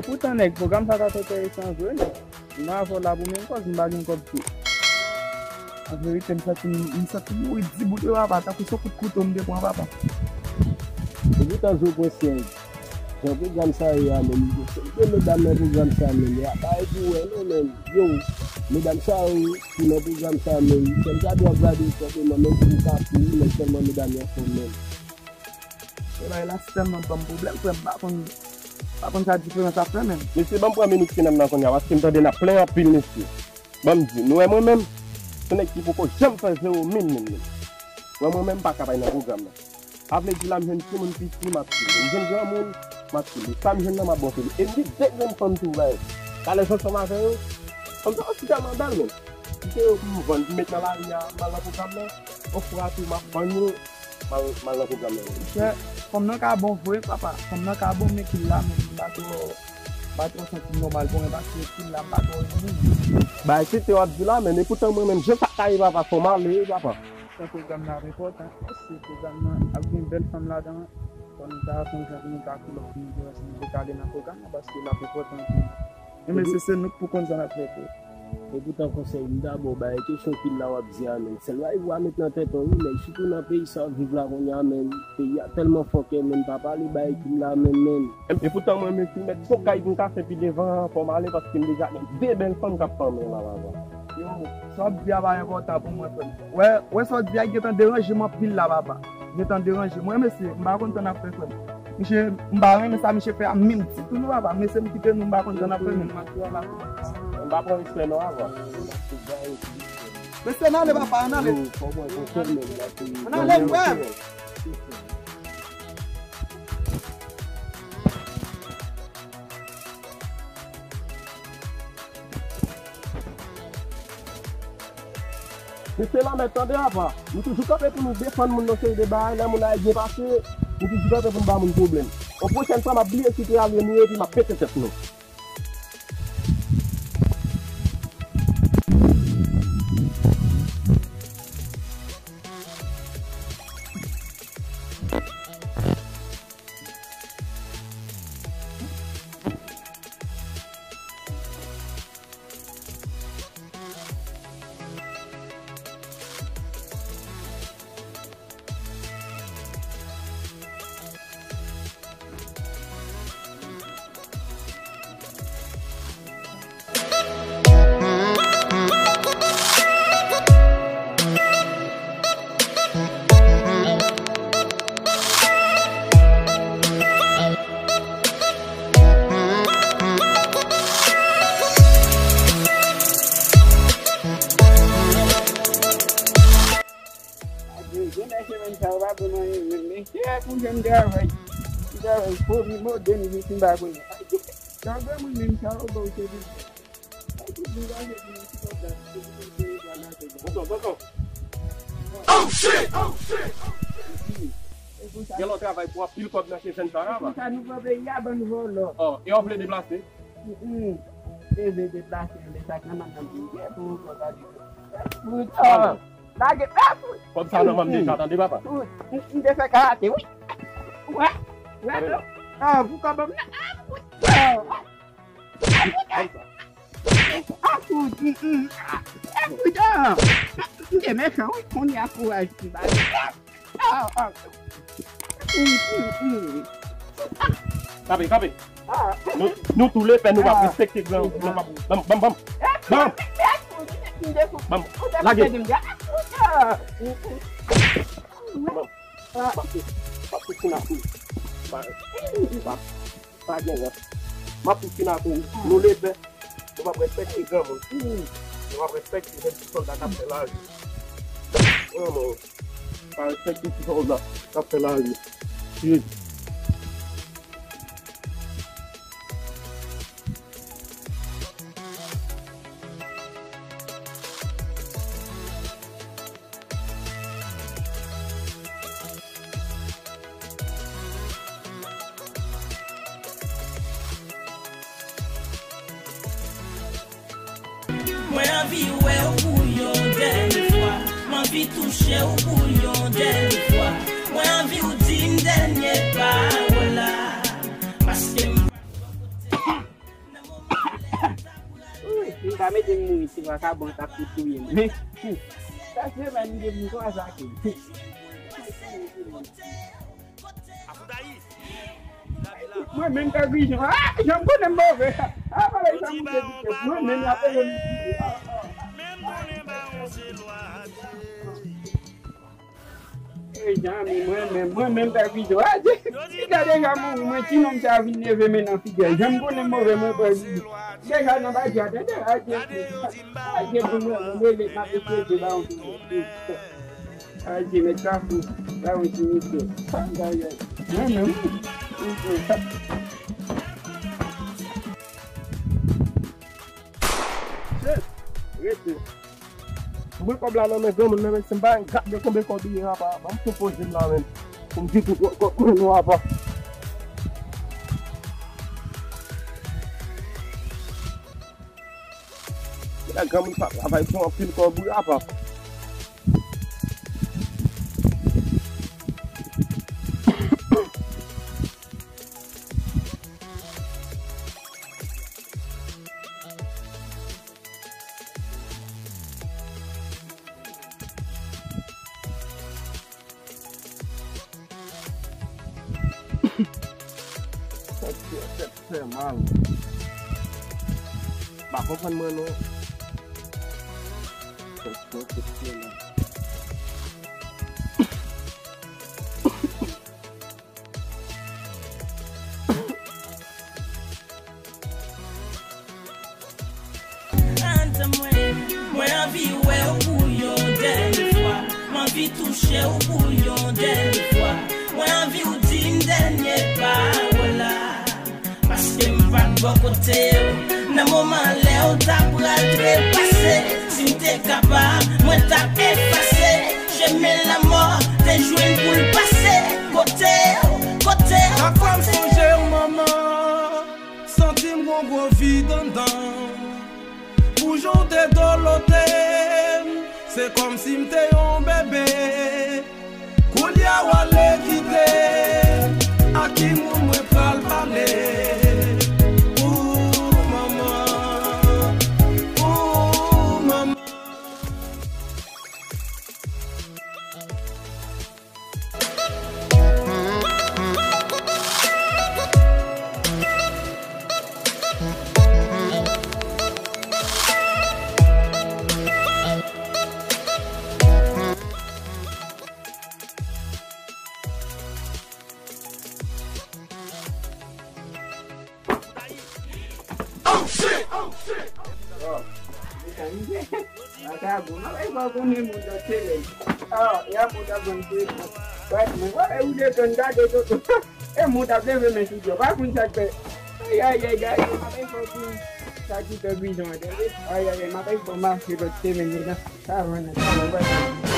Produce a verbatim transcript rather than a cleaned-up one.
Poutan, nèg, pwogram sa ta fè enteresan vre, non. M avè w la pou menm kòz, m pa gen kòb tou. An verite, m santi m, m santi m mouri dibout wi, papa, tankou se yon kout kouto m te pran, papa. E poutan, zo pran syèj. Jan pwogram sa ye a menm, se de medam nan pwogram sa menm, y ap bay pou wè non menm. Yo, medam sa yo ki nan pwogram sa menm, sèl gade w ap gade w senpleman, menm pou w ka kouri, men sèlman medam yo anfòm menm. Bagay la tèlman ban m pwoblèm, frè m, m pa konn, pa konn sa diferans ap fè menm. Mesye, ban m pran minit finan m nan kounye a, paske m tande n ap plenn anpil, mesye. Ban m di, nou wè mwen menm, se nèg ki poko janm fè zewo mil menm, menm. Wè mwen menm, m pa ka pa nan pwogram nan. Sa vle di la, m jwenn timoun piti, m ap file. M jwenn granmoun, m ap file. Sa m jwenn nan, m ap bon file. E m gen de grenn fanm tou, bay. Talè, ansanm avè yo, fanm sa yo si tèlman bèl menm. Si se yo pou m vann, pou m met nan lari a, m al nan pwogram nan, ofra tou, m ap vann yo. M al, m al nan pwogram nan. Monchè, fanm nan ka bon vre, papa. Fanm nan ka bon, men kil la menm, m pa twò, m pa twò santi m nòmal pou mwen, paske kil la, m pa twò renmen li. Bay, se te w ap di la, men epoutan mwen menm, jan sa ka ye, papa, fò m ale, papa. Sa pwogram nan ap enpòtan, èske pwogram nan ap gen bèl fanm ladan? Fò nou ta fè yon jan pou nou ta koule pou nou vin dekale nan pwogram nan, paske l ap enpòtan pou nou. Men mesye, se nou k pou konn sa n ap fè tou. Epoutan konsèy m ta ba w, bay, kesyon kil la w ap di a menm. Sèl bagay pou w met nan tèt ou, wi, men sitou nan peyi sa w ap viv la kounye a menm. Peyi a tèlman fòkè menm, pa pale bay kil la menm, menm. Epoutan mwen menm ki mèt gon kay pou m ka fè pi devan, fò m ale paske m deja gen de bèl fanm k ap tann mwen la, papa. Yo, sa w ap di a pa enpòtan pou mwen, frè m. Wè, wè sa w di a gentan deranje m anpil la, papa. Gentan deranje m. Wè, mesye, m pa konn sa n ap fè, frè m. Misye, m pa renmen sa misye fè a menm ditou non, papa. Mesye, m kite nou, m pa konn sa n ap fè menm. M pa pran respè non, papa. Mesye, n ale, papa, n ale. N ale, frè m. Mesye lanmèd, tande apa. Nou toujou kanpe pou nou defann moun nan seri de bagay, lè moun la byen pase, nou toujou kanpe pou nou ba moun pwoblèm. Yon pwochèn fwa, m ap bliye ki te alye nou ye, epi m ap pete tèt nou. Gen de semèn sa yo pa bon nan yo menm, mesye, pou jwenn travay. Travay fomi modèn, vit m pa konnen. Sa granmoun menm sa yo ba w se vit. Oh shit! Oh shit! Gen lòt travay pou anpil kòb nan chez jèn sa la. Pou sa nou pran peyi a, bann vòlò. Oh, e w vle deplase? Mm, mm. E vle deplase, men sa k nan manman m pou yon kòb a di. Putain! Lage, ah, fout! Kòb sa nan manman m deja, tande, papa. Fout! M, m te fè karate, wi. Wè, wè, non. Ah, pou kòb nan, ah, fout! Ah, ah. Ah, fout, mm, mm, ah, eh, fout, ah. M te mechan, wi, kounye a kouraj m ba li. Ah, ah. Mm, mm, mm. Kanpe, kanpe. Nou, nou tou lepè, nou p ap respekte gran, nou p ap, banm, banm, banm. Banm. Banm. Lage. Banm. M ap, m ap, m ap, Pa gen rans. M ap fout fin ak ou. Nou lepè. Nou p ap respekte granmoun. Nou p ap respekte jèn ti sòlda k ap fè lari. Granmoun. Pa respekte ti sòlda k ap fè lari. Shit. Mwen anvi wè w pou yon dènye fwa. Mwen anvi touche w pou yon dènye fwa. Mwen anvi w di m dènye pawòl la. Paske m pa t bò kote. Te mouri, se vakabon t ap tou touye m. Men, sa se pa m gen pou m konsa ke. Mwen menm Pè Grijon, ah, jan m konnen m move. Ah, bagay sa moute vit. Mwen menm y ap rele m. E zanmi, mwen menm, mwen menm Pè Grijon. Adye, piga deja mouri, mwen ti nonm sa vin leve men nan figi l. Jan m konnen m move, mwen Pè Grijon. Deja nan badja, tande, adye, adye pou mwen, mwen leve, m ap eseye ba yon figi. Adye, mèt sa fou, ba yon ti misye. Ay, ay, ay. Mwen menm, wi. Shit! Rete. Mwen kòb la nan men granmoun nan, men si m pa gade konbyen kòb li ye apa, ban m pran poze m la menm. Pou m di tout kòb mwen nou apa. Gade granmoun pa travay pou anpil kòb wi apa. Tèt fè mal. Pa konprann mwen non. Tèt fè mal. Ann tan mwen, mwen anvi wè w pou yon dènye fwa. Mwen anvi touche w pou yon dènye fwa. Mwen anvi w di m dènye pawòl la. Paske m pa t bò kote w nan moman lè w ta pral trepase. Si m te kapab, mwen t ap efase chemen lanmò te jwenn pou l pase. Kote w, kote w, kote w. Chak fwa m sonje w, manman, santi m gon gwo vid anndan. Pou jan w te dolote m, se kòmsi m te yon bebe. Koulye a w ale kite m, a ki moun mwen pral pale? Ooh, manman, ooh, manman. Oh, shit! Oh, shit! Oh, mechanizè. Vagabon, mwen pa konnen moun nan tele. Ah, y a moun nan ban tele. Wè, mwen wè ou desann gade toto. E moun ap leve men sou dyo. Pa konn sa k fè. Ay, ay, ay, ay, mwen pa fò pou sa ki fè bizon an, tande. Ay, ay, ay, mwen pa fò mache lòt semèn, men nan. Sa van nan, sa van, wè.